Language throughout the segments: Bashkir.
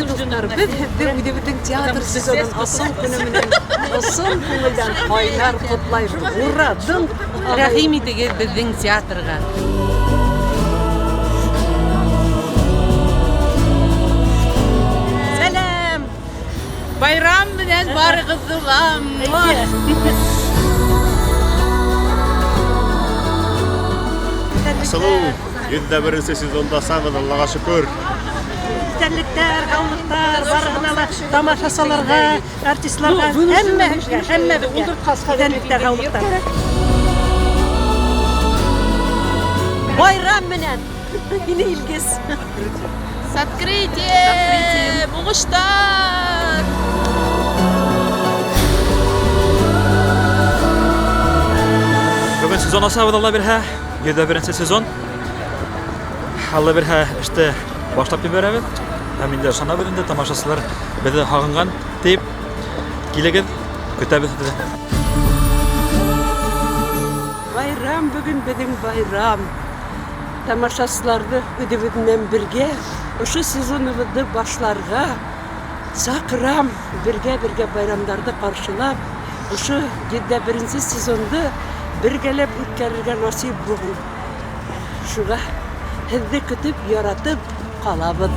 Хөрмәтле дуҫтар, беҙ һеҙҙе үҙебеҙҙең театр сезонын асыу көнө менән ысын күңелдән ҡайнар ҡотлайбыҙ. Ура! Дың! Рәхим итегеҙ беҙҙең театрға. Сәләм! Байрам менән барығыҙҙы ла. Асылыу 101 сезонда асабыҙ, Аллаға шөкөр. Иҫәнлектәр, һаулыҡтар, барыһына ла тамашасыларға, артистларға, һәммәһегә, һәммәбеҙгә иҫәнлектәр, һаулыҡтар. Байрам менән! Һине Илгиз. С открытием! Уңыштар! Бөгөн сезон асабыҙ, Алла бирһә, 101 сезон. Алла бирһә, эште башлап ебәрәбеҙ. Һәм инде ышанабыҙ инде тамашасылар беҙҙе һағынған тип килегеҙ, көтәбеҙ һеҙҙе. Байрам бөгөн беҙҙең байрам. Тамашасыларҙы үҙебеҙ менән бергә ошо сезоныбыҙҙы башларға саҡырам. Бергә-бергә байрамдарҙы ҡаршылап, ошо 101 сезонды бергәләп үткәрергә насип булһын. Шуға һеҙҙе көтөп, яратып ҡалабыҙ.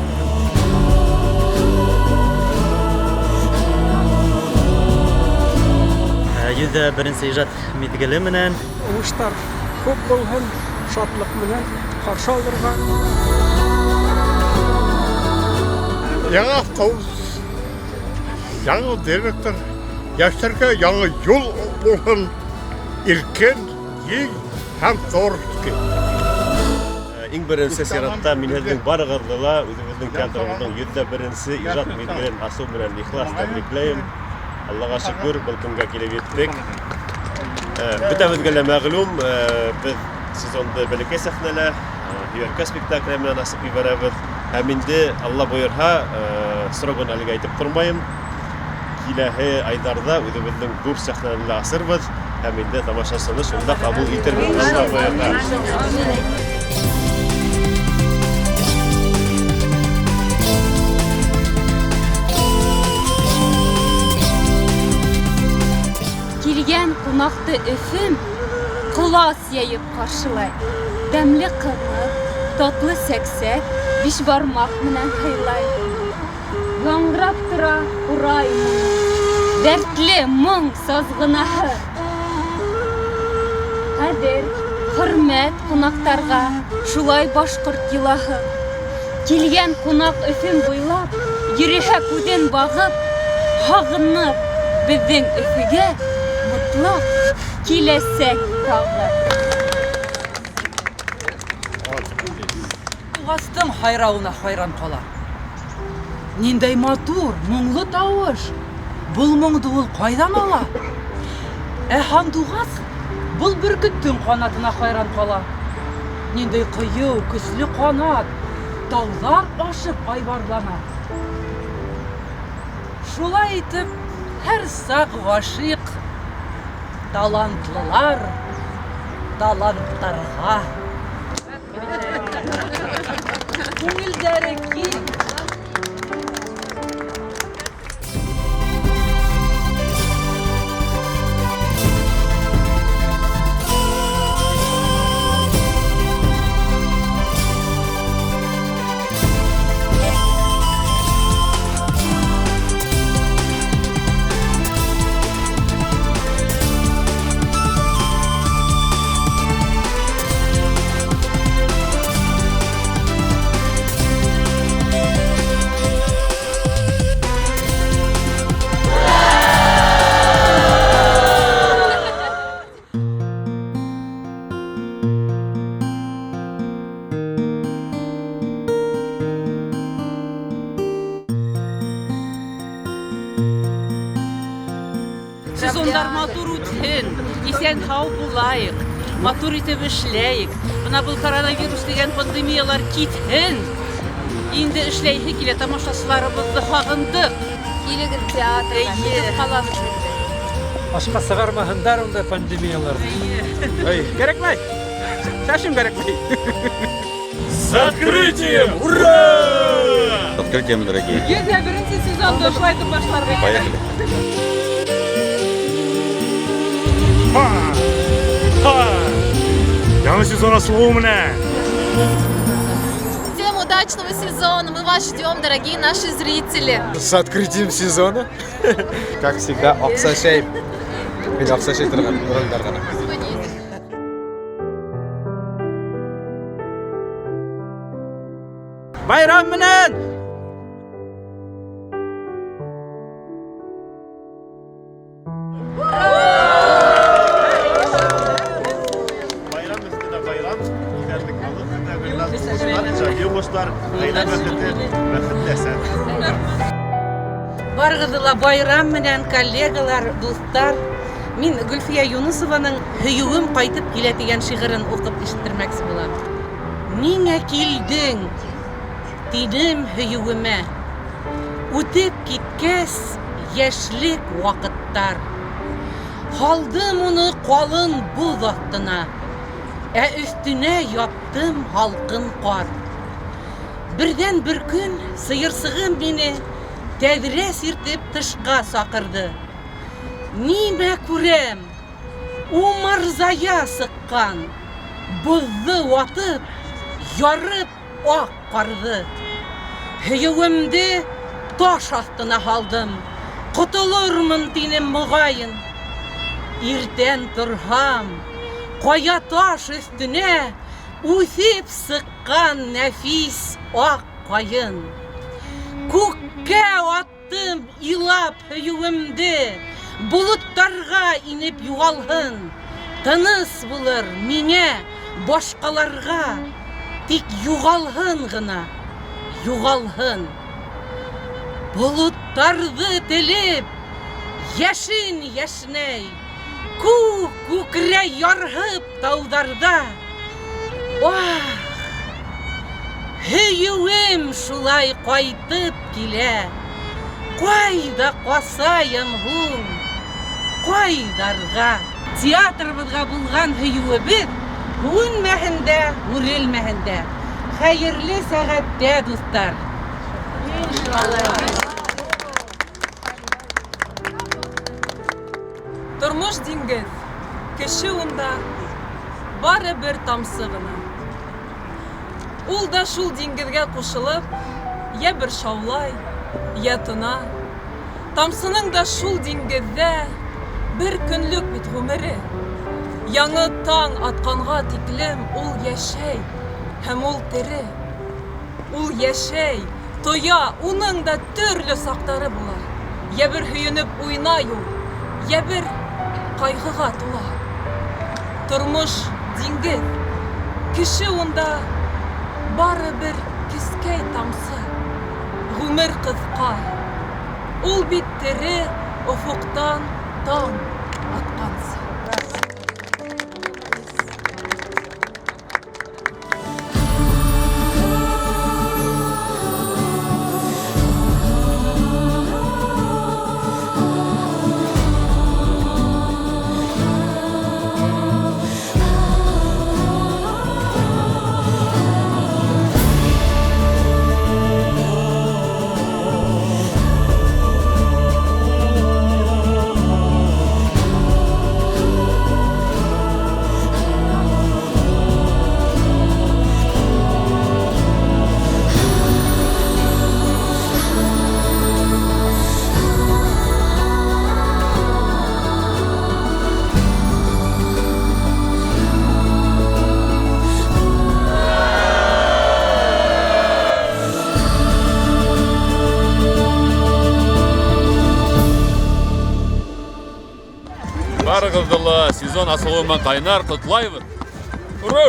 101 ижад миҙгеле менән. Уңыштар күп булһын, шатлыҡ менән ҡаршы алырға. Яңы автобус, яңы директор, йәштәргә яңы юл булһын, иркен, киң һәм творческий. Иң беренсе сиратта мин һеҙҙең барығыҙҙы ла үҙебеҙҙең театрыбыҙҙың 101 ижад миҙгелен асыу менән ихлас тәбрикләйем. Аллаға шөкөр, был көнгә килеп еттек. Бөтәбеҙгә лә мәғлүм, беҙ сезонды бәләкәй сәхнәлә, һөйәркә спектакле менән асып ебәрәбеҙ. Һәм инде Алла бойорһа, срогын әлегә әйтеп тормайым. Киләһе айҙарҙа үҙебеҙҙең ҙур сәхнәне лә асырбыҙ һәм инде тамашасыны шунда ҡабул итербеҙ. Алла бойорһа. Килгән ҡунаҡты Өфөм ҡолас йәйеп ҡаршылай. Тәмле ҡымыҙ, татлы сәксәк, бишбармаҡ менән һыйлай. Яңғырап тора ҡурай моңо, дәртле моң сазғынаһы. Ҡәҙер, хөрмәт ҡунаҡтарға, шулай башҡорт йолаһы. Килгән ҡунаҡ Өфөм буйлап, йөрөһә күҙен бағып, һағынып беҙҙең Өфөгә мотлаҡ киләсәк тағы. Туғастың һайрауына хайран ҡала. Ниндәй матур, моңло тауыш. Был моңдо ул ҡайҙан ала? Ә һандуғас был бөркөттөң ҡанатына хайран ҡала. Ниндәй ҡыйыу, көслө ҡанат, тауҙар ашып айбарлана. Шулай итеп, һәр саҡ ғашиҡ талантлылар таланттарға. Күңелдәре киң. Сезондар матур үтһен, иҫән һау булайыҡ, матур итеп эшләйек. Бына был коронавирус тигән пандемиялар китһен. Инде эшләйһе килә, тамашасыларыбыҙҙы һағындыҡ. Килегеҙ театрға, Эйе. көтөп ҡалабыҙ һеҙҙе. Башҡа сығармаһындар ундай пандемияларҙы. Эй, кәрәкмәй. Шашым кәрәкмәй. С открытием! Ура! С открытием, дорогие. 101 сезонды ошолай итеп башларға. Поехали. Ха! Ха! Яңы сезон асылыуы менән! Всем удачного сезона! Мы вас ждем, дорогие наши зрители! С открытием сезона. Как всегда, оҡшай. Мин оҡшай торған ролдәр ғына. Байрам менән! Байрам өҫтөнә байрам, иҫәнлек һаулыҡ, уңыштар, ижади уңыштар, ғаилә бәхете, бәхетле әсә. Барығыҙҙы ла байрам менән, коллегалар, дуҫтар. Мин Гөлфиә Юнысованың «Һөйөүем ҡайтып килә» тигән шиғырын уҡып ишеттермәксе булам. Ниңә килдең, тинем һөйөүемә, үтеп киткәс йәшлек ваҡыттар. Һалдым уны ҡалын боҙ аҫтына, ә өҫтөнә яптым һалҡын ҡар. Берҙән бер көн сыйырсығым мине тәҙрә сиртеп тышҡа саҡырҙы. Нимә күрәм? Умырзая сыҡҡан, боҙҙо ватып, ярып аҡ ҡарҙы. Һөйөүемде таш аҫтына һалдым, ҡотолормон тинем моғайын. Иртән торһам, ҡая таш өҫтөнә үҫеп сыҡҡан нәфис аҡ ҡайын. Күккә аттым илап һөйөүемде, болоттарға инеп юғалһын. Тыныс булыр миңә, башҡаларға, тик юғалһын ғына, юғалһын. Болоттарҙы телеп, йәшен йәшнәй, күк күкрәй ярһып тауҙарҙа. Ах, һөйөүем шулай ҡайтып килә. Ҡайҙа ҡасайым һуң, ҡайҙарға? Театрыбыҙға булған һөйөүебеҙ һүнмәһен дә, һүрелмәһен дә. Хәйерле сәғәттә, дуҫтар! Тормош диңгеҙ, кеше унда бары бер тамсы ғына. Ул да шул диңгеҙгә ҡушылып, йә бер шаулай, йә тына. Тамсының да шул диңгеҙҙә бер көнлөк бит ғүмере. Яңы таң атҡанға тиклем ул йәшәй һәм ул тере. Ул йәшәй, тоя, уның да төрлө саҡтары була. Йә бер һөйөнөп уйнай ул, йә бер ҡайғыға тула. Тормош диңгеҙ, кеше унда бары бер кескәй тамсы. Ғүмер ҡыҫҡа, ул бит тере офоҡтан таң атҡансы. Барығыҙҙы ла сезон асылыуы менән ҡайнар ҡотлайбыҙ. Ура!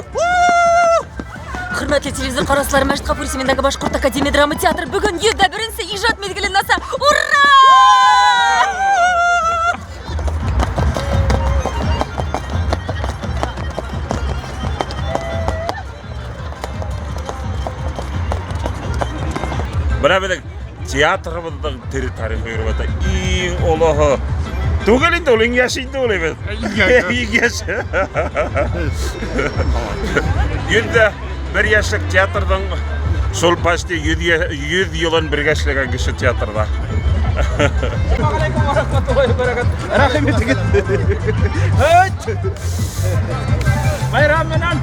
Хөрмәтле телевизор ҡараусылар, Мәжит Ғафури исемендәге Башҡорт академия драма театры бөгөн 101-нсе ижад миҙгелен аса. Ура! Бына беҙҙең театрыбыҙҙың тере тарихы йөрөп ята. Иң олоһо түгел инде ул, иң йәш инде ул бит. Иң йәш. 101 яшьлек театрҙың шул почти 100 йылын бергә эшләгән кеше театрҙа. Рәхим итегеҙ. Байрам менән.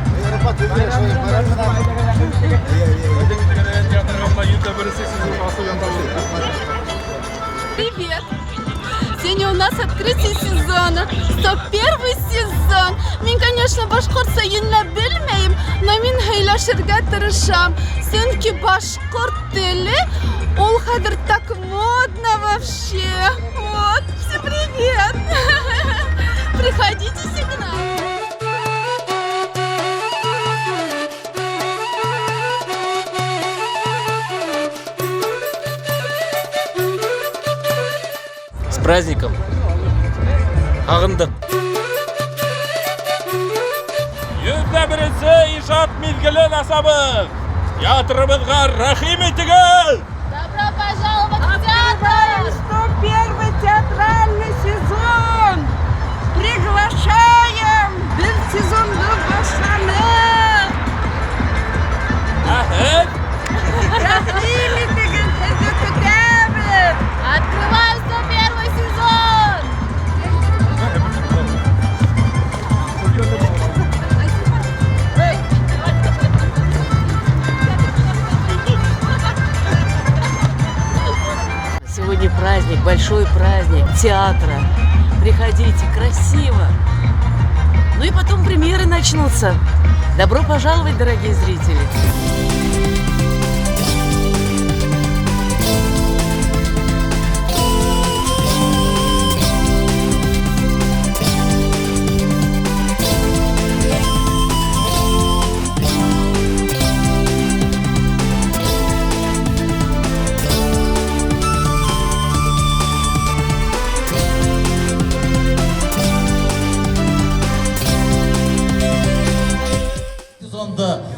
Привет! Сегодня у нас открытие сезона, 101 сезон. Мин, конечно, башҡортса йүнләп белмәйем, но мин һөйләшергә тырышам. Сөнки башҡорт теле ул хәҙер так модно вообще. Вот, всем привет! Приходите все к нам. С праздником! Һағындыҡ! 101-нсе ижад миҙгелен асабыҙ! Театрыбыҙға рәхим итегеҙ! Добро пожаловать в театр! 101 театральный сезон! Приглашаем! Беҙ сезонды башланыҡ! Әһе! Рәхим итегеҙ, һеҙҙе көтәбеҙ! Открываем 101 сезон! Сегодня праздник, большой праздник театра. Приходите, красиво. Ну и потом премьеры начнутся. Добро пожаловать, дорогие зрители.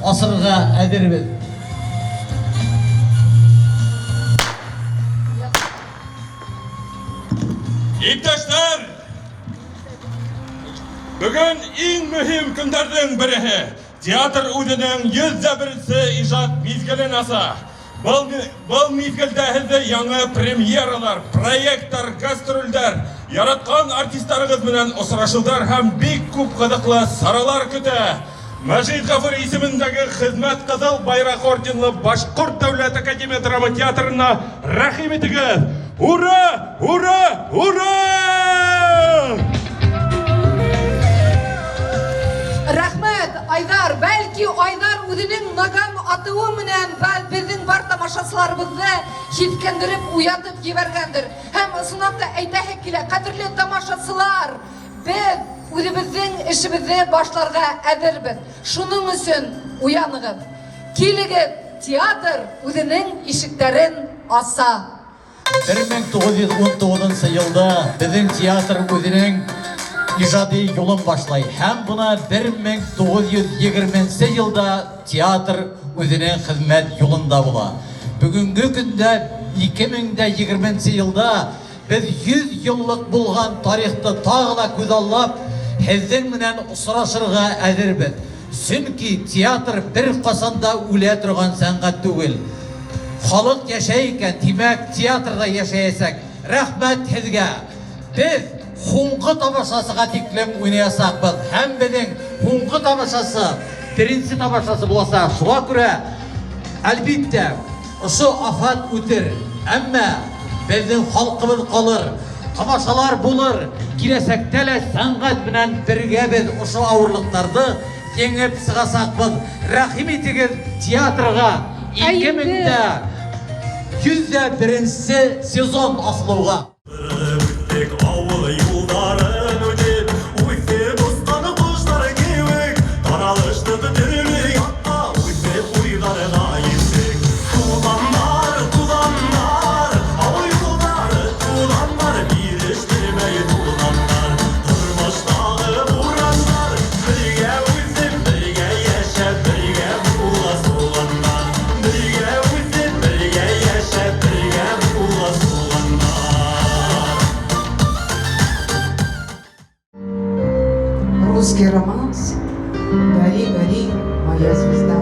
Асырға әҙербеҙ. Иптәштәр! Бөгөн иң мөһим көндәрҙең береһе. Театр үҙенең 101-нсе ижад миҙгелен аса. Был миҙгелдә һеҙҙе яңы премьералар, проекттар, гастролдәр, яратҡан артистарығыҙ менән осрашыуҙар һәм бик күп ҡыҙыҡлы саралар көтә. Мәжит Ғафури исемендәге Хеҙмәт Ҡыҙыл Байраҡ орденлы Башҡорт дәүләт академия драма театрына рәхим итегеҙ! Ура! Ура! Ура! Рәхмәт, Айҙар. Бәлки Айҙар үҙенең наган атыуы менән беҙҙең бар тамашасыларыбыҙҙы һиҫкәндереп, уятып ебәргәндер. Һәм ысынлап та әйтәһе килә, ҡәҙерле тамашасылар, беҙ үҙебеҙҙең эшебеҙҙе башларға әҙербеҙ. Шуның өсөн уянығыҙ. Килегеҙ, театр үҙенең ишектәрен аса. 1919 йылда беҙҙең театр үҙенең ижади юлын башлай. Һәм бына 1920 йылда театр үҙенең хеҙмәт юлында була. Бөгөнгө көндә 2020 йылда беҙ 100 йыллыҡ булған тарихты тағы ла күҙаллап, һеҙҙең менән осрашырға әҙербеҙ. Сөнки театр бер ҡасан да үлә торған сәнғәт түгел. Халыҡ йәшәй икән, тимәк, театрҙа йәшәйәсәк. Рәхмәт һеҙгә. Беҙ һуңғы тамашасыға тиклем уйнаясаҡбыҙ. Һәм беҙҙең һуңғы тамашасы, беренсе тамашасы буласаҡ. Шуға күрә, әлбиттә, ошо афәт үтер. Әммә беҙҙең халҡыбыҙ ҡалыр, тамашалар булыр. Киләсәктә лә сәнғәт менән бергә беҙ ошо ауырлыҡтарҙы еңеп сығасаҡбыҙ. Рәхим итегеҙ театрға. 2101 сезон асылыуға. Ауыл юлдарын үтеп, үҫеп осҡан ҡоштар кеүек, таралыштыҡ төрлө яҡҡа, үҫеп уйҙарға еттек. Туғандар, туғандар, ауыл юлдары туғандар, бирештермәй туғандар, тормоштағы бурандар, бергә үҫеп, бергә йәшәп, бергә була туғандар, бергә үҫеп, бергә йәшәп, бергә була туғандар. Русский романс «Гори, гори, моя звезда».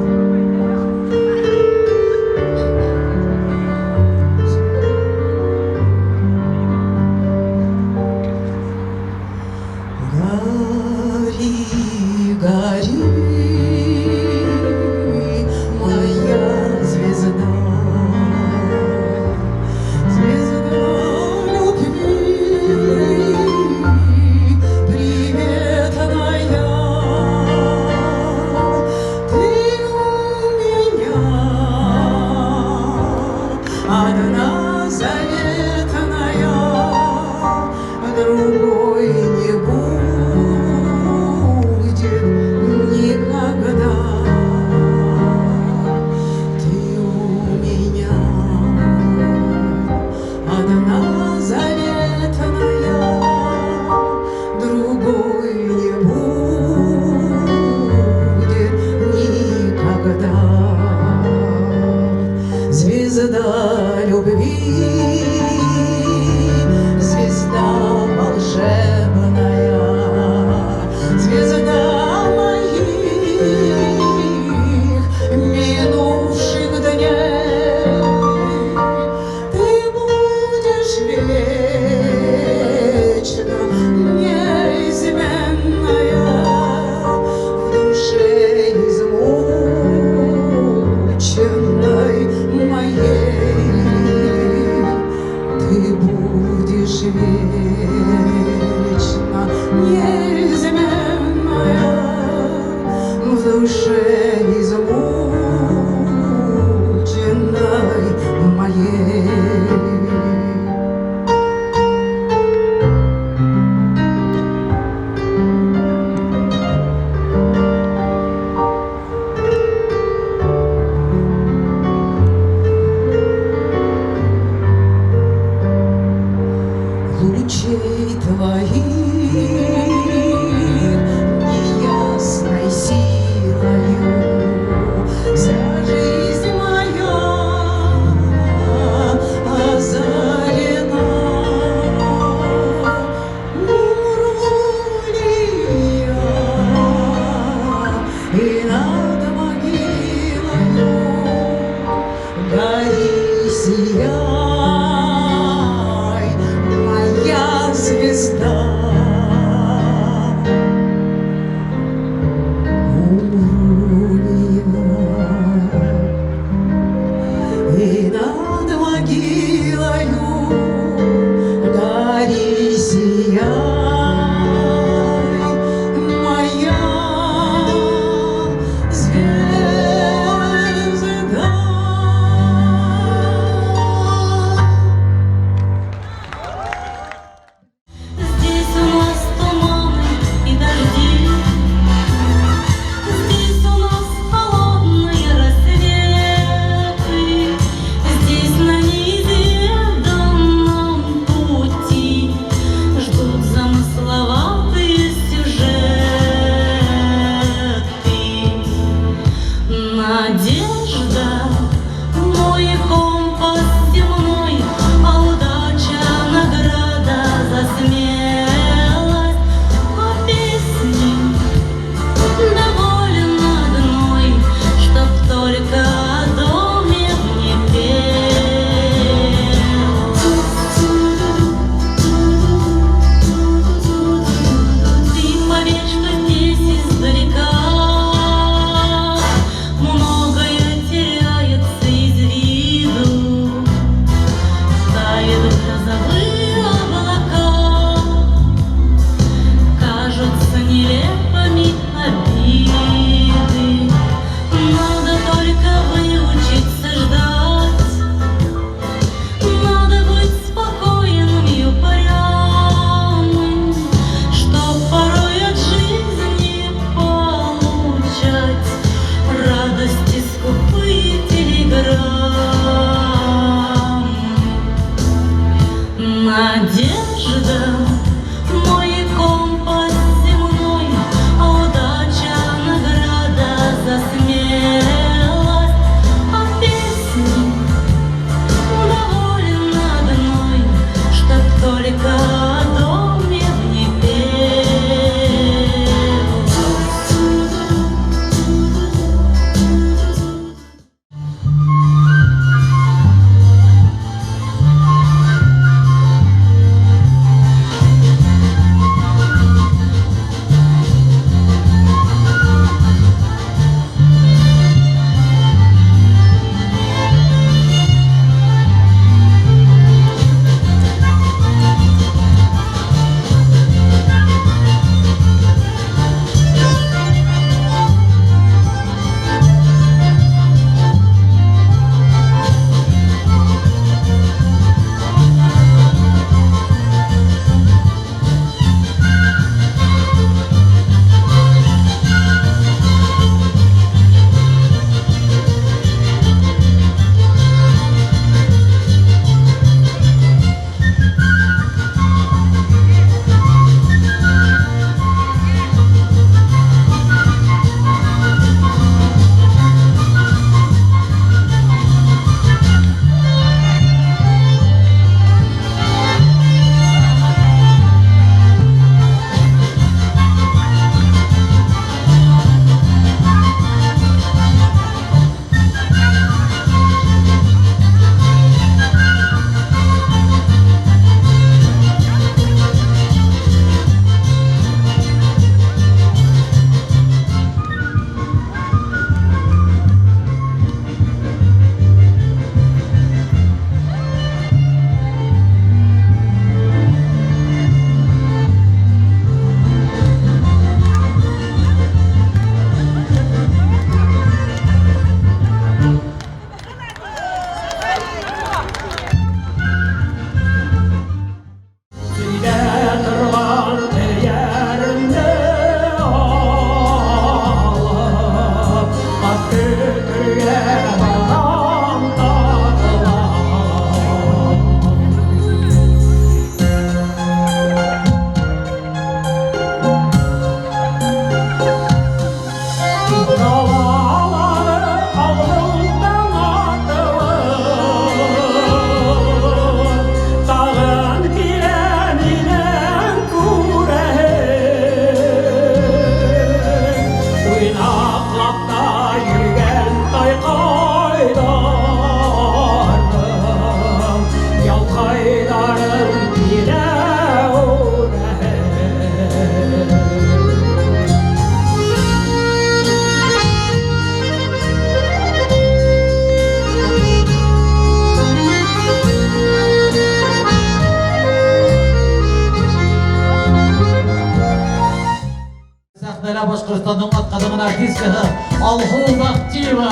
Душе измученной моей. Лучей твоих неясной силою. сәхнәлә Башҡортостандың атҡаҙанған артисткаһы Алһыу Бахтиева.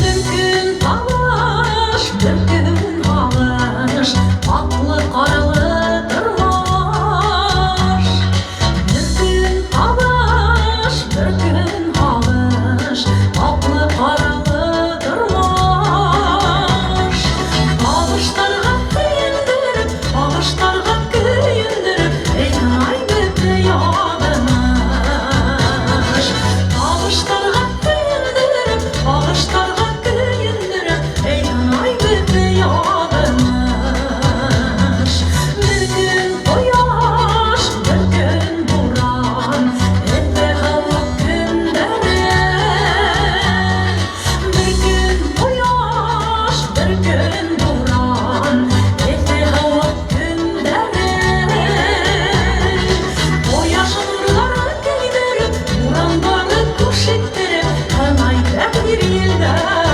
Бер көн талаш, бер көн һағыш, аҡлы ҡаралы тормош. Бер көн талаш, бер көн һағыш, аҡлы ҡаралы тормош. Ағыштарға һөйөндөрөп, ағыштарға көйөндөрөп, әй беҙҙе яҙмыш. Ағыштарға һөйөндөрөп, ағыштарға көйөндөрөп, әй беҙҙе яҙмыш. Бер көн ҡояш, бер көн буран, эҫе һыуыҡ көндәре. Бер көн ҡояш, бер көн буран, эҫе һыуыҡ көндәре. Ҡояш нурҙары көйҙөрөп, бурандары күшектереп, һынай тәҡдир елдәрен.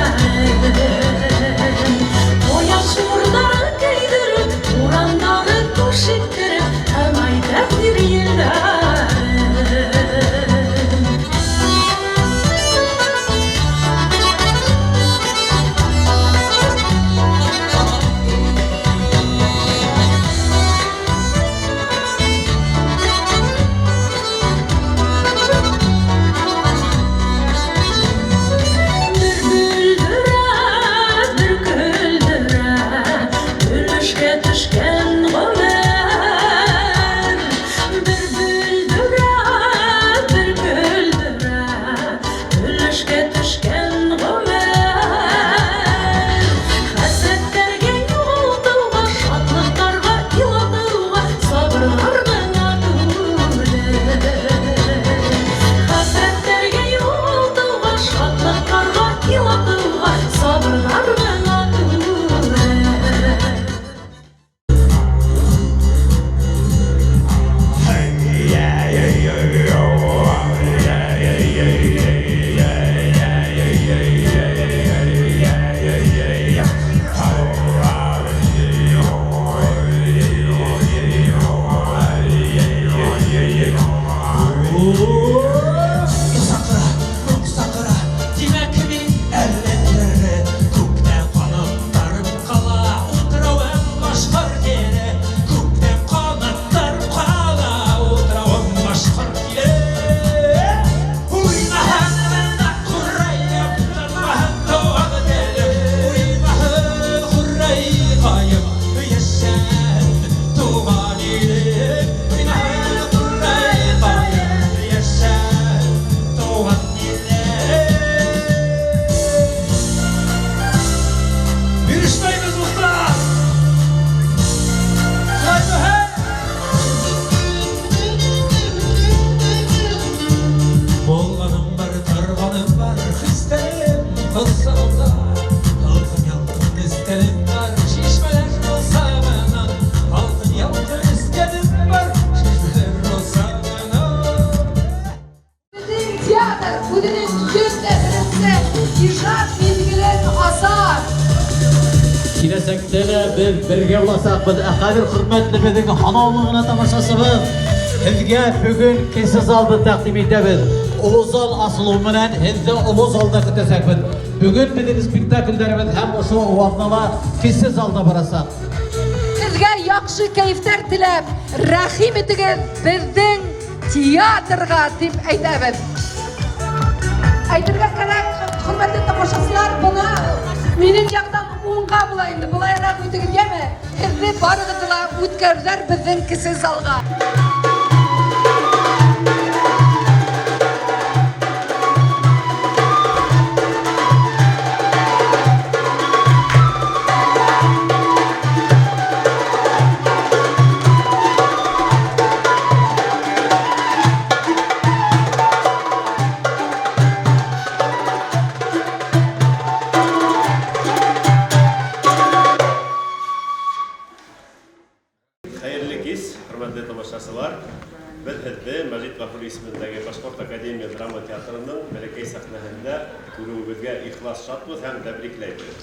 Ҡояш нурҙары көйҙөрөп, бурандары күшектереп, һынай тәҡдир елдәрен. Бер бөлдөрә, бер көлдөрә, өлөшкә төшкән ғүмер. Бер бөлдөрә, бер көлдөрә, өлөшкә төшкән ғүмер. Хәсрәттәргә юғалтыуға, шатлыҡтарға илатыуға сабырлар ғына түгел. Хәсрәттәргә юғалтыуға, шатлыҡтарға илатыуға сабырлар ғына түгел. Саҡыра, моң саҡыра, тимәк мин әле тере. Күктә ҡанаттарым ҡала, утрауым башҡорт иле. Күктә ҡанаттарым ҡала, утрауым башҡорт иле. Уйнаһын бында ҡурайым, тынмаһын тыуған телем. Уйнаһын ҡурайҡайым, йәшәһен тыуған илем. Уйнаһын ҡурайҡайым, йәшәһен тыуған илем. Бирешмәйбеҙ, дуҫтар! Шулаймы, һә? Булғаным бар, торғаным бар, хистәрем ҡорсағымда. Һалҡын ялҡын эскәнем бар, шишмәләр ҡосағынан. Һалҡын ялҡын эскәнем бар, шишмәләр ҡосағынан. Беҙҙең театр үҙенең 101-нсе ижад миҙгелен аса. Киләсәктә лә беҙ бергә буласаҡбыҙ. Ә хәҙер, хөрмәтле беҙҙең һанаулы ғына тамашасыбыҙ, һеҙгә бөгөн кесе залды тәҡдим итәбеҙ. Оло зал асылыу менән һеҙҙе оло залда көтәсәкбеҙ. Бөгөн беҙҙең спектаклдәребеҙ һәм ошо аҙнала кесе залда барасаҡ. Һеҙгә яҡшы кәйефтәр теләп, рәхим итегеҙ беҙҙең театрға тип әйтәбеҙ. Әйтергә кәрәк, хөрмәтле тамашасылар, бына минең яҡтан уңға була инде, былайыраҡ үтегеҙ, йәме? Һеҙҙе барығыҙҙы ла үткәрҙәр беҙҙең кесе залға. Хөрмәтле тамашасылар, беҙ һеҙҙе Мәжит Ғафури исемендәге Башҡорт академия драма театрының бәләкәй сәхнәһендә күреүебеҙгә ихлас шатбыҙ һәм тәбрикләйбеҙ.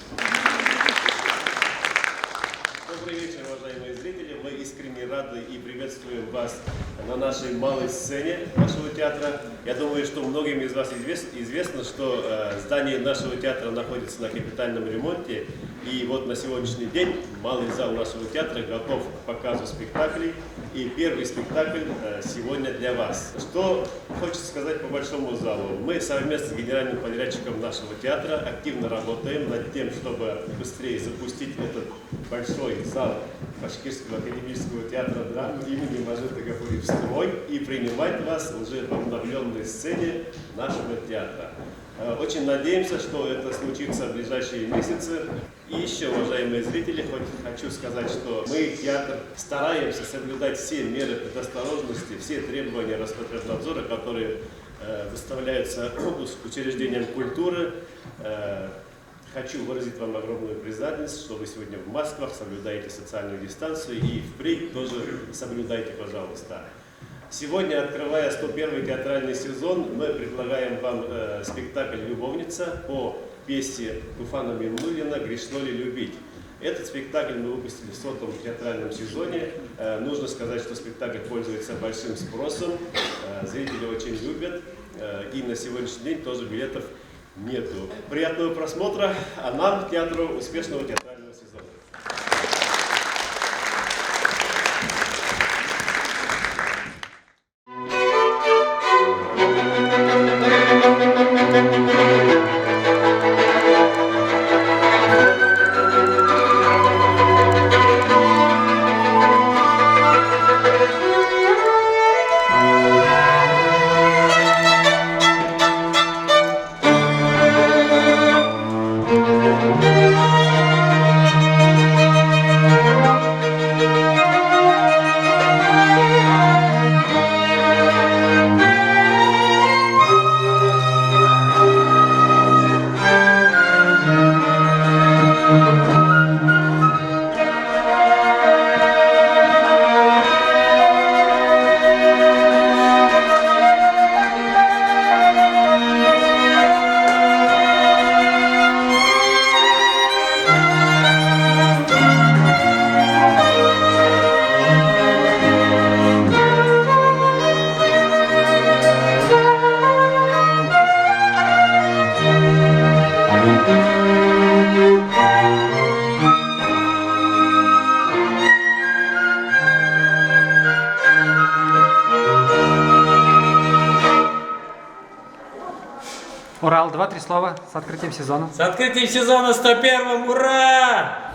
Добрый вечер, уважаемые зрители. Мы искренне рады и приветствуем вас на нашей малой сцене нашего театра. Я думаю, что многим из вас известно, что здание нашего театра находится на капитальном ремонте. И вот на сегодняшний день малый зал нашего театра готов к показу спектаклей. И первый спектакль сегодня для вас. Что хочется сказать по большому залу. Мы совместно с генеральным подрядчиком нашего театра активно работаем над тем, чтобы быстрее запустить этот большой зал Башкирского академического театра драмы имени Мажита Гафури в строй и принимать вас уже в обновленной сцене нашего театра. Очень надеемся, что это случится в ближайшие месяцы. И еще, уважаемые зрители, хоть хочу сказать, что мы, театр, стараемся соблюдать все меры предосторожности, все требования Роспотребнадзора, которые выставляются учреждениям культуры. Хочу выразить вам огромную признательность, что вы сегодня в масках, соблюдаете социальную дистанцию и впредь тоже соблюдайте, пожалуйста. Сегодня, открывая 101 театральный сезон, мы предлагаем вам спектакль «Любовница» по пьесе Туфана Миннуллина «Грешно ли любить?». Этот спектакль мы выпустили в 100-м театральном сезоне. Нужно сказать, что спектакль пользуется большим спросом, зрители очень любят, и на сегодняшний день тоже билетов нету. Приятного просмотра, а нам, театру, успешного театрального сезона. Урал, 2-3 слова с открытием сезона. С открытием сезона 101-м, ура!